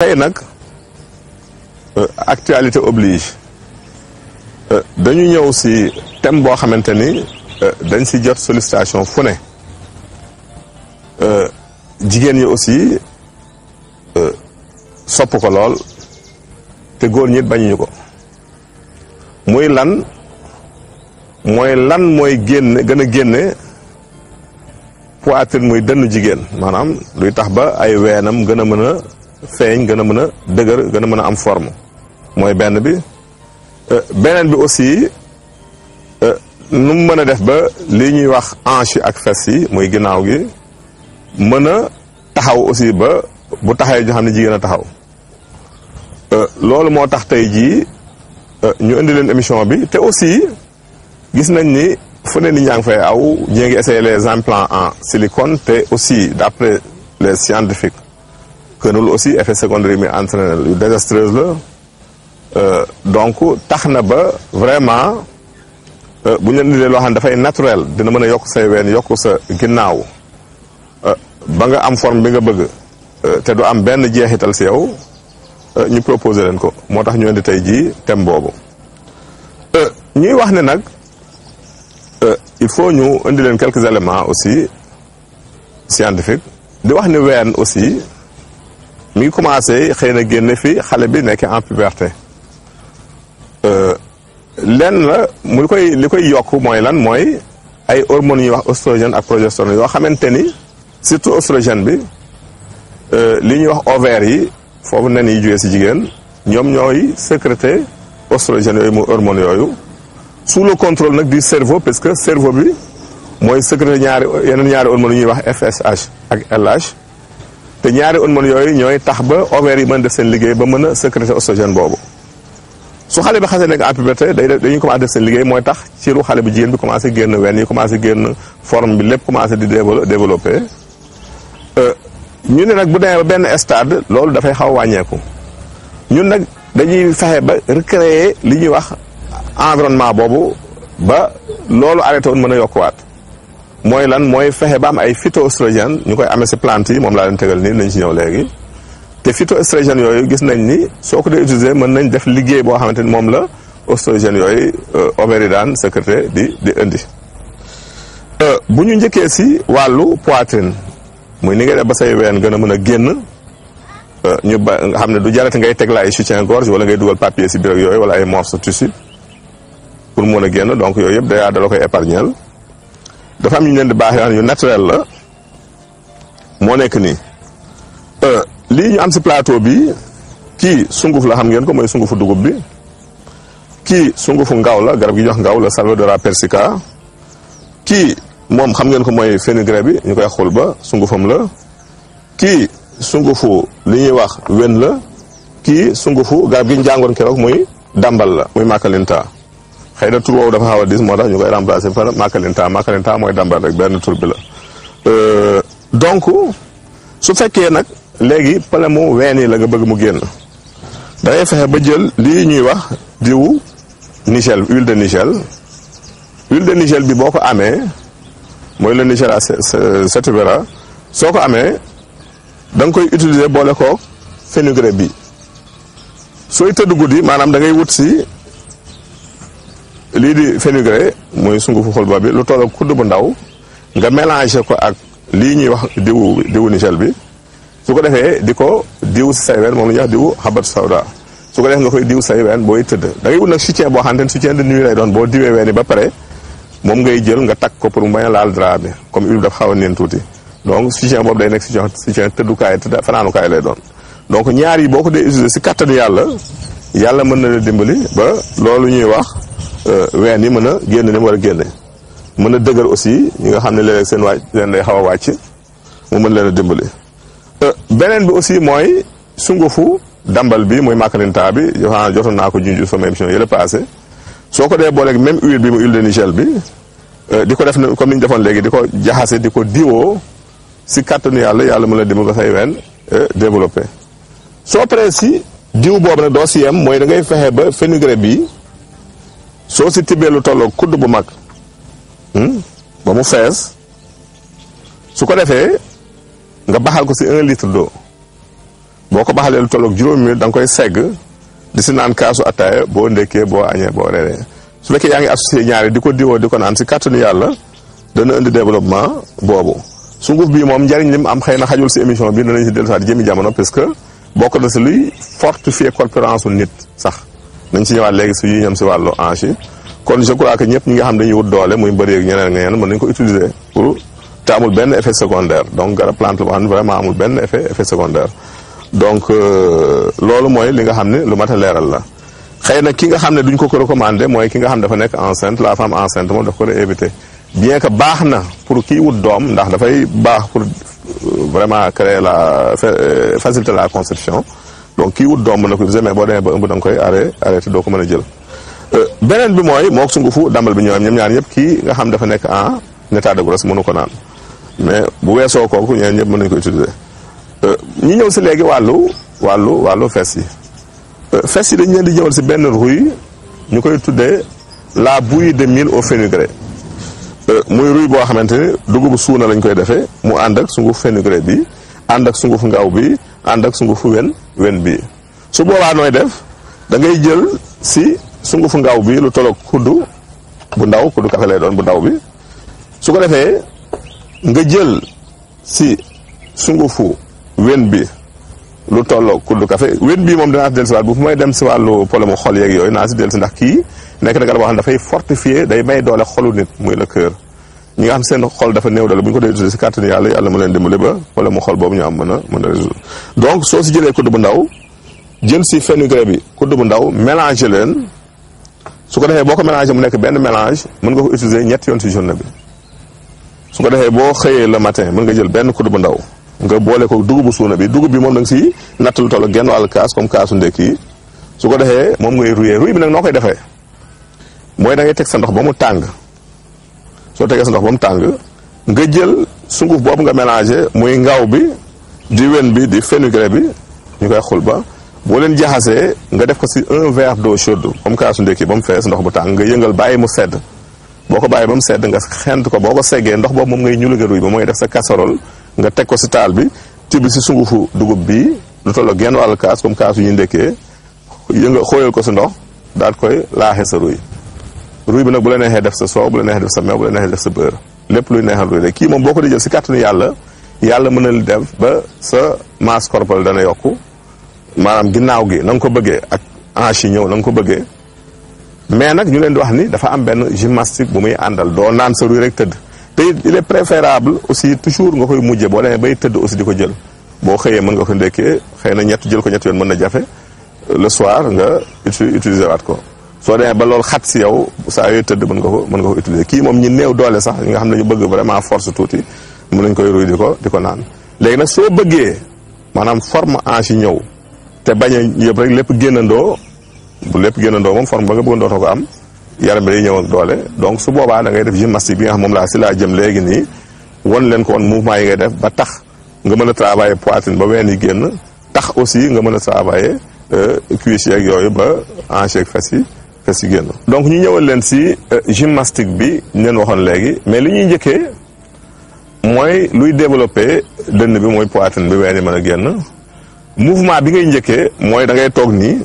tey nag actualité oblige dañu ñëw si thème boo xamante ni dañ si jot sollicitation fu ne jigéen ñi aussi sopp ko lool te góor ñi bañuñu ko muy lan mooy génne gën a génne poitrine muy dënnu jigéen maanaam luy tax ba ay weenam gën a mën a feeñ gën a mën a dëgër gën a mën a am forme mooy benn bi beneen bi aussi nu mu mën a def ba li ñuy wax hanche ak fes yi muy ginnaaw gi mën a taxaw aussi ba bu taxawee ñu xam ne jigéen a taxaw loolu moo tax tey jii ñu indi leen émission bi te aussi gis nañ ni fu ne ni ñaa ngi fay aw ñi ngi essayer les implants en silicone te aussi d'après les scientifiques que loolu aussi effet secondaire yi muy entraîné yu désastreuse la donc tax na ba vraiment bu ñu leen indilee loo xam ne dafay naturel dina mën a yokk say ween yokk sa ginnaaw ba nga am forme bi nga bëgg te du am benn jeexital si yow ñu proposé leen ko moo tax ñu indi tey jii thème boobu ñuy wax ne nag il faut ñu indi leen quelques éléments aussi scientifiques di wax ni ween aussi mi ngi commencé xëy na génne fi xale bi nekk en puberté lenn la li koy yokk mooy lan mooy ay hormones ñuy wax oestrogène ak progestérone yoo xamante ni surtout oestrogène bi li ñuy wax ovaires yi foofu nen yi jógee si jigéen ñoom ñooy sécréter oestrogène yooyu muy hormones yooyu sous le contrôle nag du cerveau parce que cerveau bi mooy sécréter yeneen ñaari hormones yi ñuy wax FSH ak LH te ñaari hormones yooyu ñooy tax ba ovaires yi mën def seen liggéey ba mën a sécréter oestrogène boobu su xale bi xasee nekk en puberté dañuy commencé def seen liggéey mooy tax ciru xale bi jigéen bi commencé génn wen yi commencé génn forme bi lépp commencé di développé ñu ne nag bu demee ba benn stade loolu dafay xaw a wàññeeku ñun nag dañuy fexe ba recréer li ñuy wax environnement boobu ba loolu arrêté woon mën a yokkuwaat mooy lan mooy fexe ba am ay phytoestrogènes ñu koy amee si plante yi moom laa leen tegal nii nañ si ñëw léegi te phytoestrogènes yooyu gis nañ ni soo ko dee utiliser mën nañ def liggéey boo xamante ni moom la oestrogènes yooyu ovaires yi daan sécréter di indi bu ñu njëkkee si wàllu poitrine muy ni ngay def ba say ween gën a mën a génn ñu ba nga xam ne du jarati ngay teg la ay soutien gorge wala ngay dugal papier si biir ak yooyu wala ay morceau tissu pour mën a génn donc yooyu yëpp da la koy épargnel dafa am ñu leen di baax yoo xam ne yu naturel la moo nekk nii lii ñu am si plateau bi kii sunguf la xam ngeen ko mooy sungufu dugub bi kii sungufu ngaw la garab gi ñu wax ngaw la Salvadora persica kii moom xam ngeen ko mooy fenugrec bi ñu koy xul ba sungufam la kii sungufu li ñuy wax wen la kii sungufu garab gi ñu jàngoon keroog muy dambal la muy makalinta xëy na tur woowu dafa xaw a dis moo tax ñu koy remplacer par makalinta mooy dambal rek benn tur bi la donc su fekkee nag léegi problème mu ween yi la nga bëgg mu génn da ngay fexe ba jël lii ñuy wax diwu nigel huile de nigel bi boo ko amee mooy le Nigella cerevera soo ko amee da nga koy utiliser boole koog fenugrec bi sooy tëdd guddi maanaam da ngay wut si lii di fenugrec mooy sungufu xulba bi lu toll kudd bu ndaw nga mélanger ko ak lii ñuy wax diwu nigel bi su ko defee di ko diw si say ween moom la ñuy wax diwu xabat sawda su ko defee nga koy diw say ween booy tëdd da ngay wut nag soutien boo xamante ne soutien de nuit lay doon boo diwee ween yi ba pare moom ngay jël nga takk ko pour mu bañ a laal drap bi comme huile dafa xaw a neen tuuti donc soutien boobu day nekk soutien tëddukaay fanaanukaay lay doon donc ñaar yi boo ko dee utiliser si kattanu yàlla mën na la dimbali ba loolu ñuy wax ween yi mën a génn ni mu war a génne mën a dëgër aussi ñi nga xam ne léeg-léeg seen wàcc leen day xaw a wàcc mu mën leen a dimbali beneen bi aussi mooy sungufu dambal bi muy makalinta bi jotoon naa ko junj sama émission yële passé soo ko dee booleeg même huile bi mu huile de nigel bi di ko def comme ni ñu defoon léegi di ko jaxase di ko diwoo si kàttanu yàlla mën la dimbali ba say ween développé soo paree si diw boobu nag doo si yem mooy da ngay fexe ba fenugrec bi soo si tibbee lu tolloo kudd bu mag ba mu fees su ko defee nga baxal ko ci 1 litre d'eau boo ko baxalee lu tolloog juróomi minute da nga koy segg di si naan kaasu attaaya boo ndekkee boo añee boo reeree su fekkee yaa ngi associé ñaari di ko diwoo di ko naan si kàttanu yàlla dana indi développement boobu. sunguf bii moom njariñ li mu am xëy na xajul si émission bi danañ si dellusiwaat jëmi jamono parce que bokk na si luy fortifier corpulence u nit sax nañ si ñëwaat léegi si yi ñam si wàllu hanche yi kon je crois que ñëpp ñi nga xam dañuy wut doole muy mbëri ak ñeneen nga ñeneen mën nañ ko utiliser pour te amul benn effet secondaire donc garab plante la vraiment amul benn effet secondaire donc loolu mooy li nga xam ne lu mat a leeral la. xëy na ki nga xam ne duñ ko recommander mooy ki nga xam dafa nekk enceinte la femme enceinte moom daf ko éviter bien que baax na pour kii wut doom ndax dafay baax pour vraiment créer faciliter la conception donc kii wut doom mën na ko utiliser mais boo demee ba ëmb da nga koy arrêté doo ko mën a jël. beneen bi mooy mook sungufu dambal bi ñoom ñaar ñëpp kii nga xam dafa nekk en état de grossesse mënu ko naan mais bu weesoo kooku ñeneen ñëpp mën nañu ko utiliser. ñu ñëw si léegi wàllu fes yi fes yi dañu leen di ñëwal si benn rouille ñu koy tuddee la bouillie de mil au fenugrec muy rouille boo xamante ni dugubu suuna lañ koy defee mu ànd ak sunguf fenugrec bi ànd ak sunguf ngaw bi ànd ak sungufu wen bi su boobaa nooy def da ngay jël si sungufu ngaw bi lu tolloog kuddu bu ndaw kuddu café lay doon bu ndaw bi su ko defee nga jël si sungufu wen bi lu tolloog kuddu café wen bii moom dinaa si dellusiwaat bu fu may dem si wàllu problème xol yeeg yooyu naa si dellusi ndax kii nekk na garab boo xam ne dafay fortifier day may doole xolu nit muy le cœur ñi nga xam seen xol dafa néew doole bu ñu ko dee utiliser si kàttanu yàlla mu leen dimbali ba problème mu xol boobu ñu am mën a résoudre donc soo si jëlee kudd bu ndaw jël si fenugrec bi kudd bu ndaw mélanger leen su ko defee boo ko mélanger mu nekk benn mélange mën nga ko utiliser ñetti yoon si journée bi su ko defee boo xëyee le matin mën nga jël benn kudd bu ndaw nga boole ko dugubu suuna bi dugub bi moom da nga si natt lu toll genn wàll kaas comme kaasu ndekki yi su ko defee moom ngay rouiller bi nag noo koy defee mooy da ngay teg sa ndox ba mu tàng soo tegee sa ndox ba mu tàng nga jël sunguf boobu nga mélangé muy ngaw bi di wen bi di fenugrec bi ñu koy xul ba boo leen jaxasee nga def ko si un verre d'eau chaude comme kaasu ndekki ba mu fees ndox bu tàng nga yëngal bàyyi mu sedd boo ko bàyyi ba mu sedd nga xent ko boo ko seggee ndox boobu moom ngay ñuluge rouille ba mooy def sa casserole nga teg ko si taal bi tibb si sungufu dugub bi lu tolloo genn wàllu kaas comme kaasu ñu ndekkee yënga xóoyal ko si ndox daal koy laaxee sa rouille bi nag bu la neexee def sa soow bu la neexee def sa meew bu la neexee def sa beurre lépp luy neexal rouille rek kii moom boo ko di jël si kàttanu yàlla mën na def ba sa masse corporelle dana yokku maanaam ginnaaw gi na nga ko bëggee ak hanche yi ñëw na nga ko bëggee mais nag ñu leen di wax ni dafa am benn gymnastique bu muy àndal doo naan sa rouille rek tëdd te il est préférable aussi toujours nga koy mujjee boo demee bay tëdd aussi di ko jël boo xëyee mën nga ko ndekkee xëy na jël ko ñetti yoon mën na jafe le soir nga utiliser waat ko soo demee ba loolu xat si yow saa yooyu tëdd mën nga ko utiliser kii moom ñi néew doole sax ñi nga xam ne ñu bëgg vraiment force tuuti mën nañ koy ruy di ko naan léegi nag soo bëggee maanaam forme hanche yi ñëw te bañ a yëpp rek lépp génnandoo bu lépp génnandoo moom forme ba nga bëgg dootoo ko am yaram bi day ñëw ak doole donc su boobaa da ngay def gymnastique bi nga xam moom laa jëm léegi nii won leen ko woon mouvement yi ngay def ba tax nga mën a travailler poitrine ba ween yi génn tax aussi nga mën a travailler cuisse yeeg yooyu ba hanche yeeg fes yi génn. donc ñu ñëwal leen si gymnastique bi ñu leen waxoon léegi mais li ñuy njëkkee mooy luy développer dënn bi mooy poitrine bi ween yi mën a génn mouvement bi ngay njëkkee mooy da ngay toog nii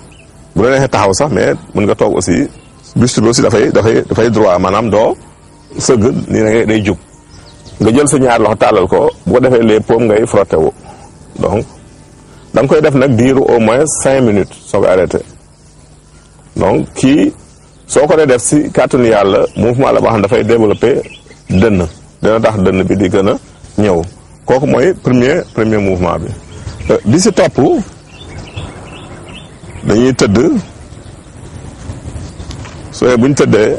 bu la neexee taxaw sax mais mën nga toog aussi. buste bi aussi dafay droit maanaam doo sëgg nii da ngay day jub nga jël sa ñaar loxo tàllal ko bu ko defee les paumes ngay frotté wu donc da nga koy def nag diiru au moins 5 minutes soo ko arrêté donc kii soo ko dee def si kàttanu yàlla mouvement la boo xam dafay développé dënn dina tax dënn bi di gën a ñëw kooku mooy premier mouvement bi si topp dañuy tëdd soo bu ñu tëddee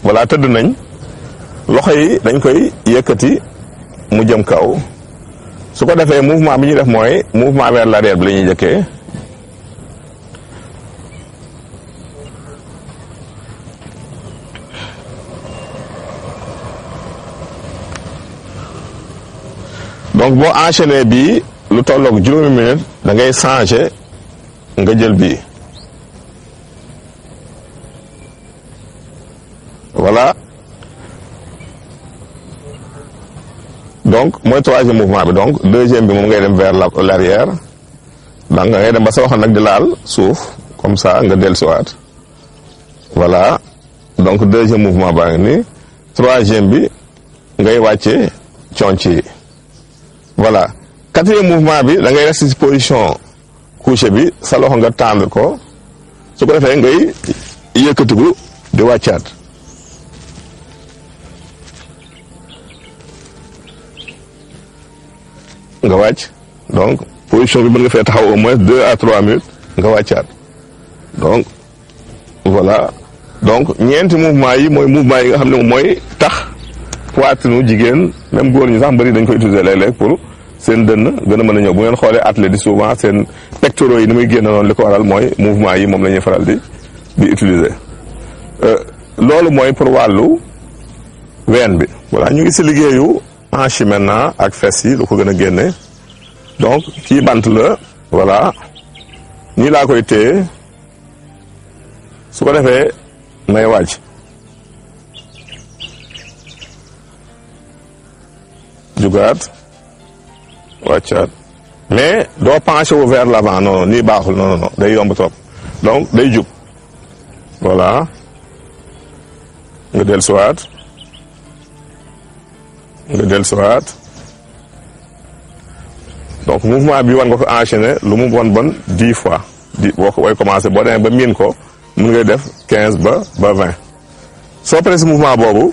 voilà tëdd nañ loxo yi dañ koy yëkkati mu jëm kaw su ko defee mouvement bi ñuy def mooy mouvement vers l'arrière bi la ñuy jëkkee donc boo enchaîné bii lu tolloog juróomi minute da ngay changer nga jël bii voilà donc mooy troisième mouvement bi. Donc deuxième bi moom ngay dem vers l'arrière, donc ngay dem ba sa loxo nag di laal suuf comme ça nga dellusiwaat. Voilà, donc deuxième mouvement baa ngi nii. Troisième bi ngay wàcce conc yi. Voilà, quatrième mouvement bi da ngay rester ci position couché bi, sa loxo nga tendre ko, su ko defee ngay yëkkatiku di wàccaat. nga wàcc, donc position bi mën nga fee taxaw au moins 2 à 3 minutes nga wàccaat. Donc voilà, donc ñeenti mouvement yi mooy mouvement yi nga xam ne mooy tax poitrine jigéen, même góor ñi sax mbëri dañ koy utiliser léeg-léeg pour seen dënn gën a mën a ñëw. Bu ngeen xoolee athlètes yi souvent seen pectoraux yi ni muy génn noonu, li ko waral mooy mouvement yi moom la ñuy faral di utiliser. Loolu mooy pour wàllu ween bi. Voilà, ñu ngi si liggéeyu hanche maintenant ak fes yi lu ko gën a génne. Donc kii bant la, voilà, nii laa koy téye, su ko defee may wàcc, jugaat, wàccaat, mais doo penché wu vers l'avant, non nii baaxul, non day yomb trop. Donc day jug, voilà, nga dellusiwaat, donc mouvement bi war nga ko enchaîner lu mu bon 10 fois. Boo ko way commencé boo demee ba miin ko mun ngay def 15 ba 20. soo paree si mouvement boobu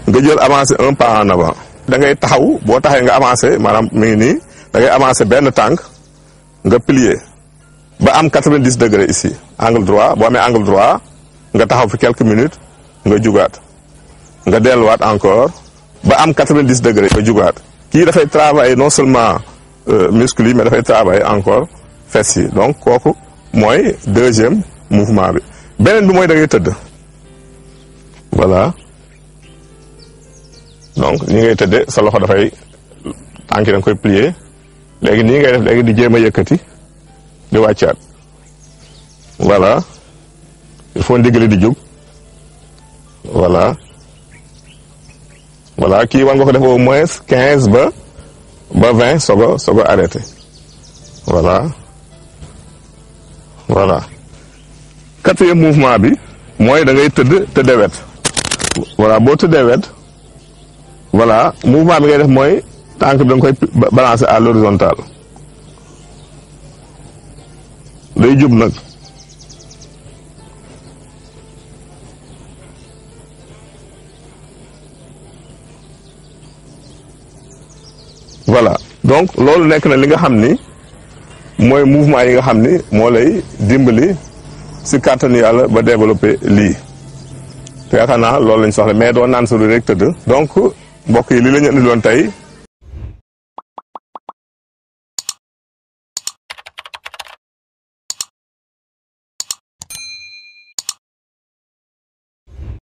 nga jël avancer un pas en avant. da ngay taxaw, boo taxee nga avancer, maanaam mi ngi nii da ngay avancer benn tànk nga plier ba am 90 degrés ici angle droit. Boo amee angle droit nga taxaw fi quelques minutes nga jugaat, nga delluwaat encore ba am 90 degrés nga jugaat. Kii dafay travailler non seulement muscle yi mais dafay travailler encore fesses yi. Donc kooku mooy deuxième mouvement bi. Beneen bi mooy da ngay tëdd, voilà, donc nii ngay tëddee, sa loxo dafay tànk da nga koy plier. Léegi nii ngay def léegi di jéem a yëkkati di wàccaat, voilà, il faut ndigali di jóg, voilà. Voilà, kii war nga ko def au moins 15 ba 20 soog a arrêté. Voilà, voilà. Quatrième mouvement bi mooy da ngay tëddee wet. Voilà, boo tëddee wet, voilà, mouvement bi ngay def mooy tànk bi da nga koy balancer à l'horizontale. Day jub nag. Voilà, donc loolu nekk na li nga xam ni mooy mouvement yi nga xam ni moo lay dimbali si kàttanu yàlla ba développer lii. te yaakaar naa loolu lañ soxla, mais doo naan sa lu rek tëdd. Donc mbokk yi li la ñu indiloon tey